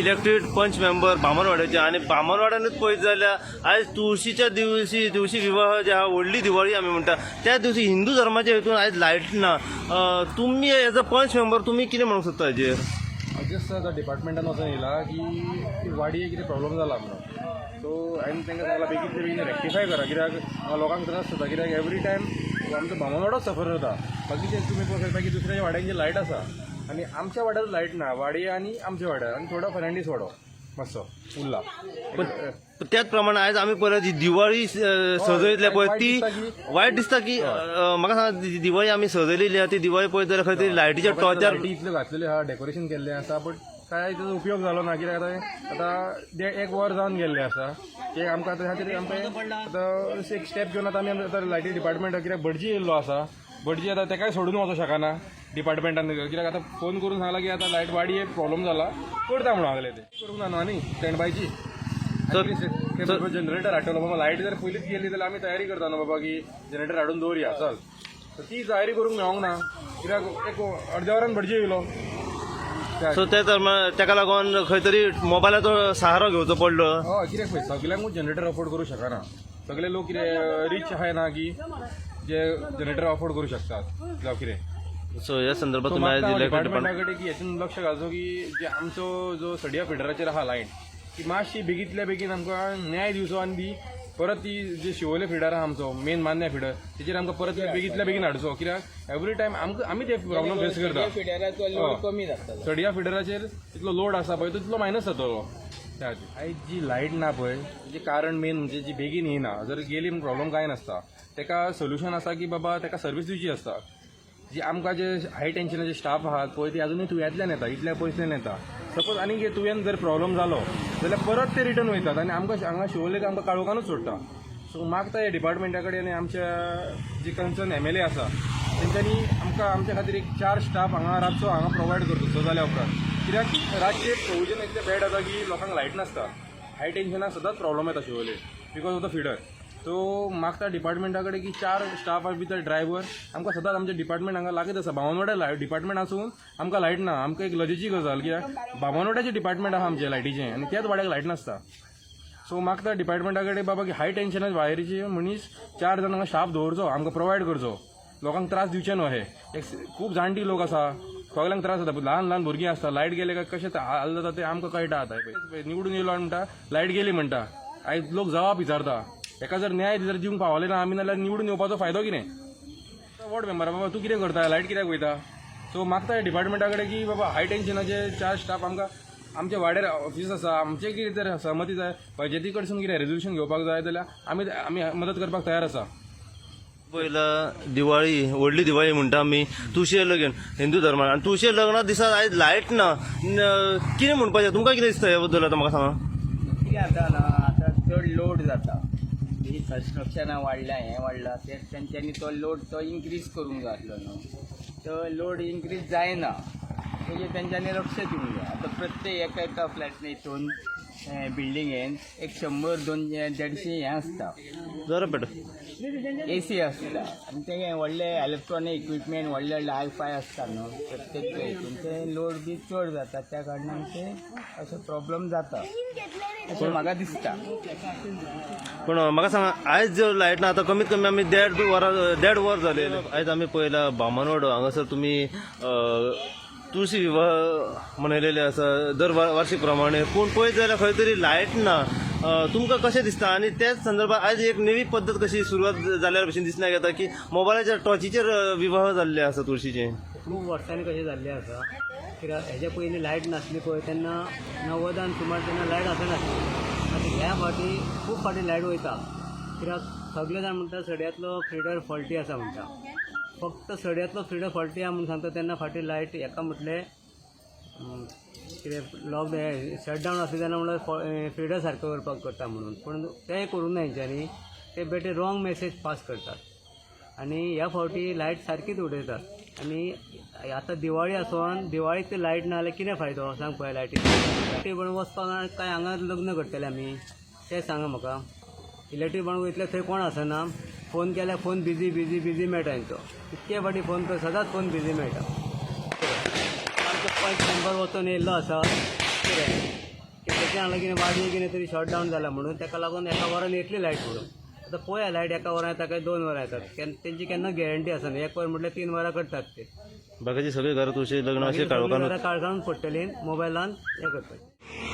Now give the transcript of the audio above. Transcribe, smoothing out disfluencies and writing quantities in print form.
Elected पंच member बामणवाड्याचे आनी बामणवाड्यानूच पळयत जाल्यार आयज तुळशीच्या दिवशी तुळशी विवाह जे आहा, व्हडली दिवाळी आमी म्हणटा, त्या दिवशी हिंदू धर्माच्या हितून आयज लायट ना. तुमी एज अ पंच मेंबर तुमी कितें म्हणूंक सोदता हेजेर? जस्ट आतां डिपार्टमेंटान वचून येयला की वाडये कितें प्रॉब्लम जाला म्हणून. सो हांवें तांकां सांगलां, बेगीन बेगीन रेक्टिफाय करा, कित्याक हांगा लोकांक त्रास जाता, कित्याक एवरी टायम आमचो बामणवाडोच सफर जाता. बाकीचे तुमी पळोवंक शकता की दुसऱ्या वाड्यांची लायट आसा आनी आमच्या वाड्यार लायट ना. वाडये आनी आमच्या वाड्यार आनी थोडो फर्नांडीस वाडो मातसो उरला. पण त्याच प्रमाणे आयज आमी पळयला, जी दिवाळी सजयतल्या पळय, ती वायट दिसता की म्हाका सांगा, जी दिवाळी आमी सजयलेली आहा, ती दिवाळी पळयत जाल्यार खंय तरी लायटीच्या टॉर्चार लायटी इतल्यो घातलेल्यो आहा, डेकोरेशन केल्लें आसा, बट काय तेजो उपयोग जालो ना, कित्याक आतां आतां एक वर जावन गेल्लें आसा की आमकां आतां खातीर आमकां आतां एक स्टेप घेवन आतां आमी आतां लायटी डिपार्टमेंट, कित्याक भटजी येयल्लो आसा, भटजी आतां तेकाय सोडून वचोंक शकना डिपार्टमेंटान, कित्याक आतां फोन करून सांगला की आतां लायट वाडये प्रॉब्लम जाला, करता म्हणून सांगलें. ते करूंक ना न्हू. आनी स्टँडबायची जनरेटर हाडटलो बाबा. लायट जर पयलींच गेली जाल्यार आमी तयारी करता न्हू बाबा की जनरेटर हाडून दवरया, चल. तर ती तयारी करूंक मेळोंक ना, कित्याक एक अर्द्या वरान भटजी येयलो. सो ते तर ताका लागून खंय तरी मोबायलाचो सहारो घेवचो पडलो. हय, कित्याक पळय, सगल्यांकूच जनरेटर अफोर्ड करूं शकना. सगळे लोक कितें रीच आहाय ना की जे जनरेटर अफोर्ड करूं शकतात जावं कितें. सो ह्या संदर्भात सो तुमी आयज मागता इलेक्टेड डिपार्टमेंट डिपार्टमेंटा कडेन की हेतून लक्ष घालचो की जे आमचो जो सडिया फिडराचेर आहा लायन, ती मातशी बेगींतल्या बेगीन आमकां न्याय दिवचो आनी ती परत ती जे शिवोले फिडर आहा, आमचो मेन मान्या फिडर, तेचेर आमकां परत बेगींतल्या बेगीन हाडचो, कित्याक एवरी टायम आमकां आमी ते प्रॉब्लम फेस करता. फिडराचो लोड कमी जातलो. सडिया फिडराचेर तितलो लोड आसा पळय, तो तितलो मायनस जातलो त्या खातीर. आयज जी लायट ना पळय, तेजें कारण मेन म्हणजे जी बेगीन येयना. जर गेली म्हूण प्रॉब्लम कांय नासता, तेका सोल्युशन आसा की बाबा तेका सर्वीस दिवची आसता. जी आमकां जे हाय टेन्शनाचे स्टाफ आहात पळय, ती अजुनूय तुव्यांतल्यान येता, इतल्या पयसल्यान येता. सपोज आनी कितें तुव्यान जर प्रॉब्लम जालो जाल्यार परत ते रिटर्न वयतात आनी आमकां हांगा शिवोलेक आमकां काळोखानूच सोडटा. सो मागता ह्या डिपार्टमेंटा कडेन आनी आमच्या जे कन्सर्न एमएलए आसा तेंच्यांनी आमकां आमच्या खातीर एक चार स्टाफ हांगा रातचो हांगा प्रोवायड करचो स जाल्या उपरांत, कित्याक रातचे प्रोविजन इतलें बॅड जाता की लोकांक लायट नासता. हाय टेन्शनाक सदांच प्रॉब्लम येता Siolim because of the feeder. So मागता डिपार्टमेंटा कडेन की चार स्टाफ विथ ड्रायव्हर आमकां सदांच. आमचें डिपार्टमेंट हांगा लागींच आसा. बामनवाड्या लायट डिपार्टमेंट आसून आमकां लायट ना. आमकां एक लजेची गजाल, कित्याक बामनवाड्याचें डिपार्टमेंट आहा आमचें लायटीचें आनी त्याच वाड्याक लायट नासता. सो मागता डिपार्टमेंटा कडेन बाबा की हाय टेन्शनाक वायरीचे मनीस चार जाण हांगा स्टाफ दवरचो, आमकां प्रोवायड करचो. लोकांक त्रास दिवचे न्हू. हे एक खूब जाणटी लोक आसा, सगल्यांक त्रास जाता, ल्हान ल्हान भुरगीं आसता. लायट गेले काय कशें हाल जाता ते आमकां कळटा. आतां पळय, निवडून येयलो आनी म्हणटा लायट गेली म्हणटा. आयज लोक जबाब विचारता. हेका जर न्याय जर दिवंक पावले ना आमी, नाल्यार निवडून येवपाचो फायदो कितें? वॉर्ड मेंबर बाबा, तूं कितें करता? लायट कित्याक वयता? सो मागता डिपार्टमेंटा कडेन की बाबा हाय टेन्शनाचे चार स्टाफ आमकां आमच्या वाड्यार ऑफीस आसा. आमचें कितें जर सहमती जाय, पंचायती कडसून कितें रेजोल्युशन घेवपाक जाय जाल्यार आमी आमी मदत करपाक तयार आसा. पयला दिवाळी, व्हडली दिवाळी म्हणटा आमी, तुळशी लगीन हिंदू धर्मान आनी तुळशी लग्ना दिसा आयज लायट ना. कितें म्हणपाचें तुमकां? कितें दिसता ह्या बद्दल आतां म्हाका सांगा. कितें जाता ना, आतां चड लोड जाता. ही कन्स्ट्रक्शनां वाडल्या, हें वाडलां, ते तेंच्यांनी तो लोड तो इन्क्रीज करूंक जाय आसलो न्हू. तो लोड इन्क्रीज जायना, तेजेर तेंच्यांनी लक्ष दिवंक जाय. आतां प्रत्येक एका एका फ्लॅट हितून बिल्डिंगेन एक 100, 200, 150 हें आसता. जरा बेटर. एसी आसता आनी ते व्हडले इलेक्ट्रॉनीक इक्विपमेंट, व्हडले व्हडले हाय फाय आसता न्हू प्रत्येक हितून. ते लोड बी चड जाता, त्या कारणान ते अशे प्रॉब्लम जाता अशें म्हाका दिसता. पण म्हाका सांगा, आयज जर लायट ना, आतां कमीत कमी आमी देड वरां, देड वर जाले. आयज आमी पळयला, बामनवाडो हांगासर तुमी तुळशी विवाह मनयलेले आसा दर वार्षिक प्रमाणे. पूण पळयत जाल्यार खंय तरी लायट ना. तुमकां कशें दिसता? आनी त्याच संदर्भात आयज एक नवी पद्दत कशी सुरवात जाल्यार भशेन दिसना येता की मोबायलाच्या टॉर्चीचेर विवाह जाल्ले आसा तुळशीचे. खूब वर्सांनी कशें जाल्लें आसा, कित्याक हेज्या पयलीं लायट नासली पळय तेन्ना 90न सुमार तेन्ना लायट आसनासली. आतां ह्या फावटी खूब फावटी लायट वयता, कित्याक सगळे जाण म्हणटा सड्यांतलो फिडर फॉल्टी आसा म्हणटा. फक्त सड्यांतलो फिडर फॉल्टी आहा म्हूण सांगता तेन्ना फाटीं लायट हेका म्हटलें कितें लॉक शटडावन आसलें तेन्ना म्हणल्यार फिडर सारको करपाक करता म्हणून. पूण तेंय करूंक ना हेंच्यांनी. ते बेटे रॉंग मॅसेज पास करतात आनी ह्या फावटी लायट सारकीच उडयतात. आनी आतां दिवाळी आसोन दिवाळीक ते लायट ना जाल्यार कितें फायदो, सांग पळय. लायटी इलेक्ट्रीक बंद वचपाक काय हांगा लग्न करतले आमी तें सांगा म्हाका. इलेक्ट्रीक बंद वयतले, थंय कोण आसना. फोन केल्यार फोन बिजी बिजी बिजी मेळटा हेंचो. इतके फावटी फोन कर, सदांच फोन बिजी मेळटा. आमचो पंच मेंबर वचोन येयल्लो आसा कितें. मोबायलांतल्यान हांगा कितें वाडये कितें तरी शट डावन जाला म्हणून ताका लागून एका वरान येतली लायट म्हणून. आतां पळया लायट एका वरान येता काय 2 वरां येतात, तेंची केन्ना गॅरंटी आसना. एक वर म्हटल्यार 3 वरां करतात ते. बाकीची सगळी घरां तुळशी लग्न अशी सगळीं काळोखान घरां काळखान पडटलीं, मोबायलान हें करपाचें.